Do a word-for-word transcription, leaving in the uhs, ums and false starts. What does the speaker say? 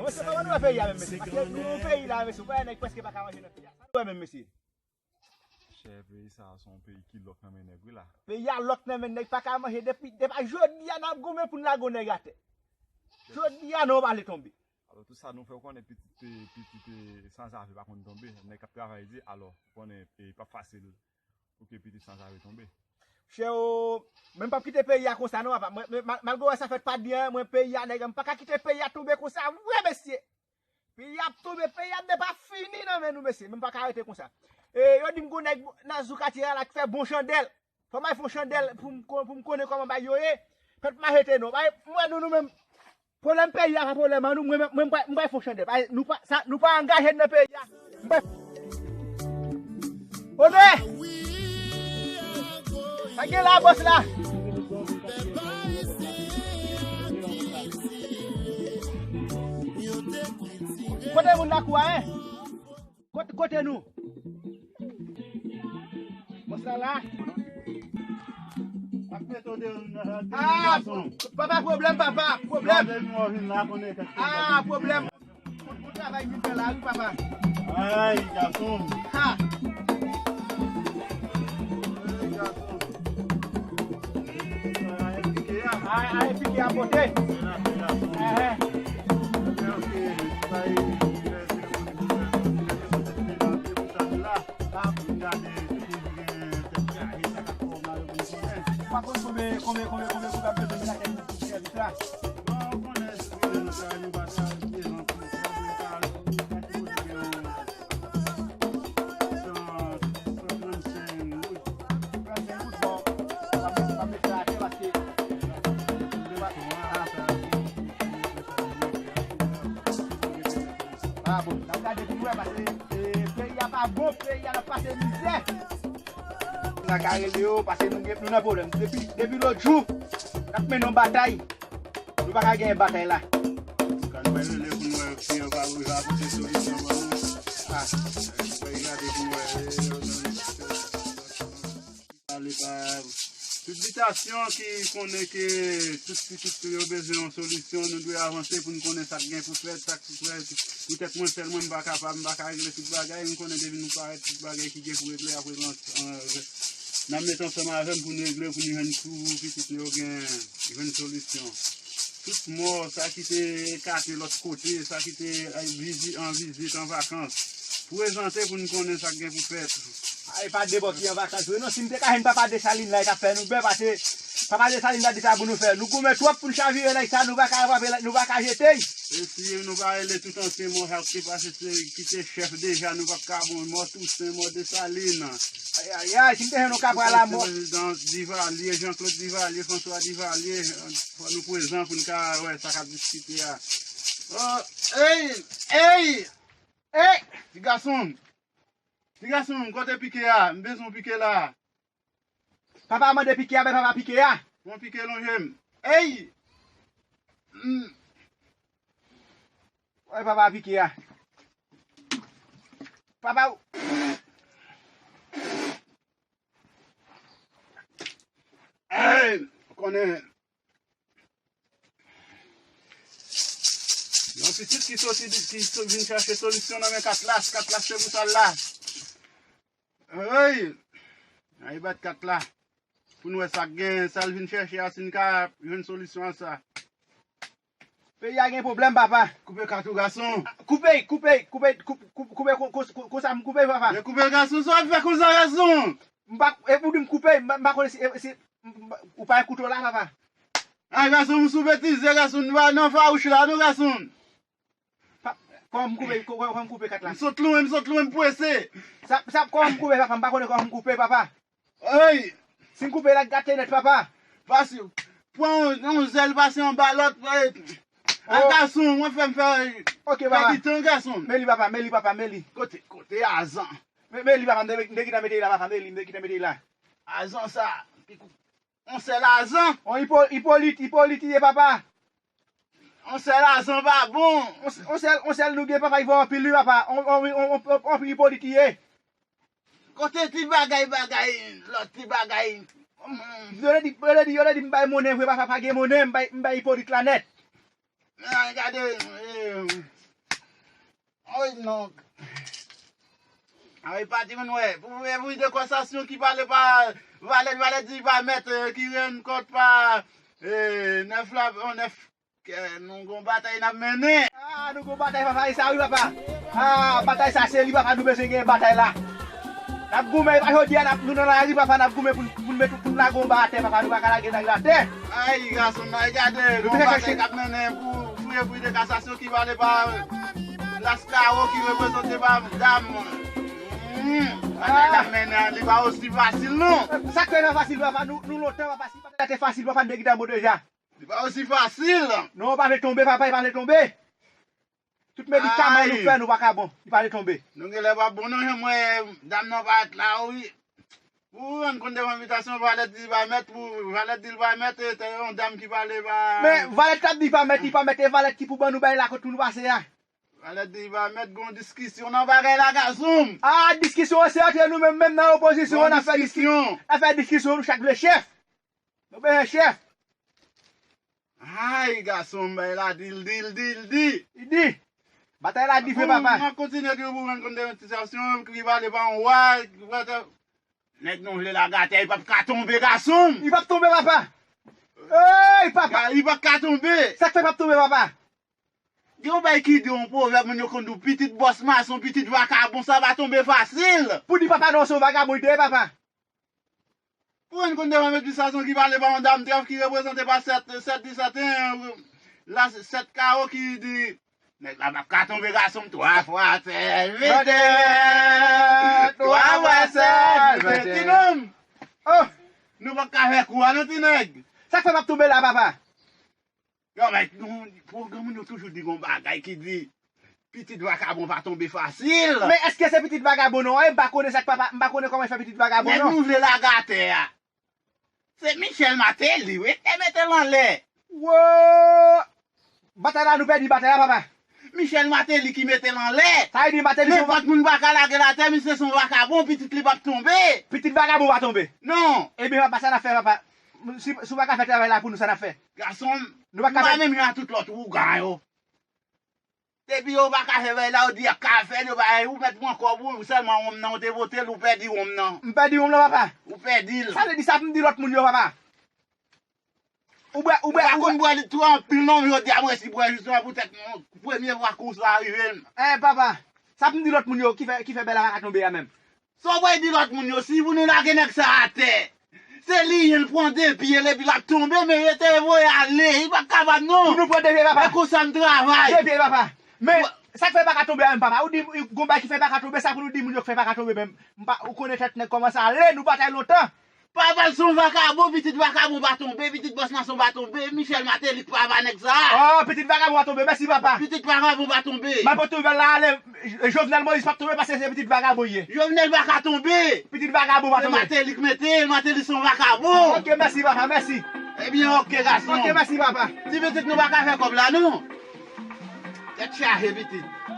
Mesye, kòman nou wè peyi a menm, mesye? Paske nou yon peyi la, mesye, ou wè nèg prèske pa ka manje nan peyi a. Sa nou wè menm, mesye? Chè, peyi sa a se yon peyi ki lòk nan men nèg, wi la. Peyi a lòk nan men nèg, pa ka manje. Depi, depi jodi a, n ap goumen pou n lage yon nèg atè. Jodi a, non, pa vle tonbe. Alò, tout sa nou fè, ou konnen pitit, pitit sanzave pa konn tonbe. Nèg k ap travay di, alò, ou konnen, e, p ap fasil pou ke pitit sanzave tonbe. Chè o, mwen m p ap kite peyi a konsa non, papa. Mwen, mwen, mal-, malgre wè sa fèt pa byen, mwen peyi a, nèg, m pa ka kite peyi a tonbe konsa vre, mesye. Peyi a ap tonbe, peyi a depa fini nan men nou, mesye. Mwen m pa ka rete konsa. E, yo di m gon nèg nan Zoukati a la ki fè bon chandèl. Fò m al fè yon chandèl pou m kon-, pou m konnen kòman bagay yo ye. Pèp m a jete non. Bagay, m wè nou, nou menm. Pwoblèm peyi a pa pwoblèm an nou. Mwen, mwen, mwen, m pral fè yon chandèl. Bagay, nou pa, sa, nou pa angaje n nan peyi a. Mwen, Odè! Sa gen la, bòs la? Kote moun lakou a, en? Kote, kote nou? Bòs la la? Ap mete w deyò nan, nan, ah, gason. Papa, pwoblèm, papa, pwoblèm. Gade nou, w vin la, konnen kèk. Ah, pwoblèm. Bon, bon travay vin fè la, wi, papa. Ay, gason. Ha. Ay, gason. Ay, ay, pike a. Ay, ay, pike a pote. Ehe. Pa konn konbyen, konbyen, konbyen, konbyen kout ap bezwen lakay pou sèvis la. Bon, ou konnen, si nou ta, nou pa ta, nou ta, nou ta, nou ta, Ah, bon, n ap gade pou n wè, paske, eh, peyi a pa bon, peyi a n ap pase mizè. N a ka rele yo, paske nou gen, nou nan pwoblèm. Depi, depi lòt jou, n ap mennen yon batay. Nou pa ka genyen batay la. Kan nou rele pou nou wè si yo pa rive apòte solisyon ban nou. Ah. Fè gade pou nou wè, eh, yo nan pale pa tout bitasyon ki konnen ke tout pitit yo bezwen yon solisyon, nou dwe avanse pou n konnen sa k gen pou fèt, sa k pou fèt. Poutèt mwen sèl mwen, m pa kapab, m pa ka regle tout bagay, m konnen depi nou parèt, tout bagay ki gen pou regle ap regle an-, an-, n ap met ansanm avè m pou n regle, pou n jwenn pou pitit nou yo gen, jwenn solisyon. Tout mò, sa ki te ekate lòt kote, sa ki te, eh, vizi-, an vizit, an vakans, prezante pou n konnen sa k gen pou fèt. Ay, pa de bò ki an vakans vre non. Si n te ka jwenn papa Desalin la, li t ap fè nou byen, paske papa Desalin la di sa pou nou fè. Nou goumen twòp pou n chavire nèg sa, nou pa ka rapape, nou pa ka jete l. E si nou pa rele tout ansyen mò sa ki te pase, se, ki te chèf deja, nou p ap ka bon, mò Tousen, mò Desalin. Ay, ay, ay, si n te jwenn yon kapral a mò. Prezidan Divalye, Jean Claude Divalye, François Divalye, fò nou prezan pou n ka wè sa k ap diskite a. Oh, ey, ey, ey, ti gason m. Ti gason m, kote pike a? M bezwen w pike la. Papa mande pike a, bay papa pike a. Pran pike lonje m. Ey! Mm. Bay papa pike a. Papa. Ey! Ou konnen. Yon pitit ki soti, ki so-, vin chèche solisyon nan men Katlas, Katlas se pou sa l la. Ey! Ay bat kat la. Pou n wè sa k gen, sa l vin chèche a, si n ka jwenn solisyon a sa. Peyi a gen pwoblèm, papa. Koupe kat ou, gason. Koupe, koupe, koupe, koupe, koupe, kon-, kon-, kon-, konsa m koupe, papa. Men koupe, gason, sa w ap fè konsa, gason? M pa, e pou di m koupe, m pa, m pa konnen si, e, si, m, m, ou pa gen kouto la, papa. Ay, gason, m sou betize, gason, n pa nan fawouch la, non, gason. Pa, kòman m koupe, kò-, kò-, kòman m koupe kat la? M sot lwen, m sot lwen, m prese. Sa, sa, kòman m koupe, papa? M pa konnen kòman m koupe, papa. Ey! Si m koupe la, gate nèt, papa. Pase, pran yon, yon zèl, pase anba lòt, eh, a gason, mwen fè m fè, ok, papa. Pèdi tan, gason. Men li, papa, men li, papa, men li. Kote, kote azan? Men, men li, papa, m te, m te gentan mete li la, papa, men li, m te gentan mete li la. Azan sa, ki kou-, yon sèl azan? On Ipo-, Ipolit, Ipolit li ye, papa. On sèl azan pa bon. On, on sèl, on sèl nou gen, papa, li vo anpil, wi, papa. On, on, on, on, on, on Ipolit li ye. Kote ti bagay, bagay, lòt ti bagay? Yo te di, yo te di, yo te di m bay monnen vre, papa, pa gen monnen, m bay, m bay Ipolit la nèt. Ah, gade, eh, Oy, non. Ay, pa di moun, wè. Pou, pou, pou de konsasyon ki pale pa valè, valè di pa mèt, eh, ki rann kont pa, eh, nèf la, on nèf. Kè, nou gon batay n ap mennen. Ah, nou gon batay, papa, e sa wi, papa. Ah, batay sa se li, papa, nou bezwen gen batay la. N ap goumen, e pa jodi a n ap, nou nan lari, papa, n ap goumen pou, pou n met, pou n lage yon ba atè, papa, nou pa ka lage nèg la atè. Ay, gason, n a gade, nou gon batay k ap mennen pou, pou, pou de kasasyon ki pale pa Las Kawo ki reprezante pa dam. Hmm, batay k ap mennen an, li pa osi fasil, non. Sa k fè l pa fasil, papa, nou, nou lontan, papa, si batay la te fasil, papa, n te gentan bon deja. Li pa osi fasil. Non, pa vle tonbe, papa, li pa vle tonbe. Tout medikaman nou fè, nou pa ka bon. Li pa vle tonbe. Nou genlè pa bon, non, jan mwen, dam nan pa t la, wi. Pou rann kont devan envitasyon, valèt di pa mèt, pou valèt di l pa mèt, e te yon dam ki pale pa. Men, valèt k ap di pa mèt, li pa mèt, e valèt ki pou ban nou bay la kot pou nou pase a. Valèt di pa mèt, gon diskisyon nan bagay la, gason. Ah, diskisyon, se antre nou menm, menm nan opozisyon, n ap fè diskisyon. N ap fè diskisyon, nou chak vle chèf. Nou bezwen chèf. Ay, gason, bay la, di l, di l, di l, di. Li di. Batay la di vre, papa. M ap kontinye di w pou rann kont de yon sitiyasyon ki pale pa yon wa, ki pale. Nèg nou vle lage atè, li p ap ka tonbe, gason. Li p ap tonbe, papa. Ey, papa. Li p ap ka tonbe. Sa k fè l p ap tonbe, papa? Gen yon bay ki di yon pwovèb, moun yo konn di w, pitit bòs mason, pitit vakabon, sa pa tonbe fasil. Pou di papa non, se yon vagabon li te ye, papa. Pou rann kont devan medisasyon ki pale pa yon dam trèf ki reprezante pa sèt, sèt disèt, la sèt kawo ki di, nèg la p ap ka tonbe gason m twa fwa sèt, vennde, twa fwa sèt, vennde. Ti nonm. Oh! Nou p ap ka fè kou a non, ti nèg. Sa k fè m ap tonbe la, papa? Yo, men, nou, pou gen moun yo toujou di gon bagay ki di, pitit vakabon pa tonbe fasil. Men èske se pitit vagabon non? E m pa konnen sa k papa, m pa konnen kòman l fè pitit vagabon non. Nèg nou vle lage atè a. Se Michel Martelly, wi, te mete l anlè. Wo! Batay la, nou pèdi batay la, papa. Michel Martelly ki mete l anlè. Sa vle di Martelly se yon va- Nenpòt moun pa ka lage l atè, misye se yon vakabon, pitit li p ap tonbe. Pitit vagabon pa tonbe. Non. Ebyen, papa, sa n ap fè, papa? Si, si w pa ka fè travay la pou nou, sa n ap fè? Gason m, nou pa ka fè menm jan ak tout lòt ougan yo. Depi yo pa ka fè bagay la, yo di y ap ka fè l, yo pa, ou mèt pran kòb ou, sèlman wonm nan, ou te vote l, ou pèdi wonm nan. M pèdi wonm nan, papa? Ou pèdi l. Sa vle di sa pou m di lòt moun yo, papa? Ou bwè, ou bwè, ou pa konn bwè li twò anpil non, jodi a mwen si bwè jisteman poutèt mwen, premye fwa kou sa rive m. Eh, papa, sa pou m di lòt moun yo ki fè, ki fè bèl la pa ka tonbe a menm? Sa w pral di lòt moun yo, si pou nou lage nèg sa atè, se li ye l pran de pye l epi l ap tonbe, men rete voye ale, li p ap kapab non. Pou nou pran de pye, papa. E konsa m travay. De pye, papa. Men, sa k fè l pa ka tonbe a menm, papa? Ou di, gon bagay ki fè l pa ka tonbe, sa pou nou di moun yo k fè l pa ka tonbe menm. M pa, ou konnen tèt nèg kòmanse ale, nou batay lontan. Papa l se yon vakabon, pitit vakabon pa tonbe, pitit bòs mason pa tonbe, Michel Martelly k papa nèg sa a. Oh, pitit vakabon pa tonbe, mèsi papa. Pitit vakabon pa tonbe. M ap pote nouvèl la ale, Jovenel Moïse p ap tonbe paske se pitit vakabon li ye. Jovenel pa ka tonbe. Pitit vakabon pa tonbe. Se Martelly k mete l, Martelly se yon vakabon. Ok, mèsi papa, mèsi. Ebyen, ok, gason. Ok, mèsi papa. Ti pitit nou pa ka fè kòb la, non. Tèt chaje, pitit.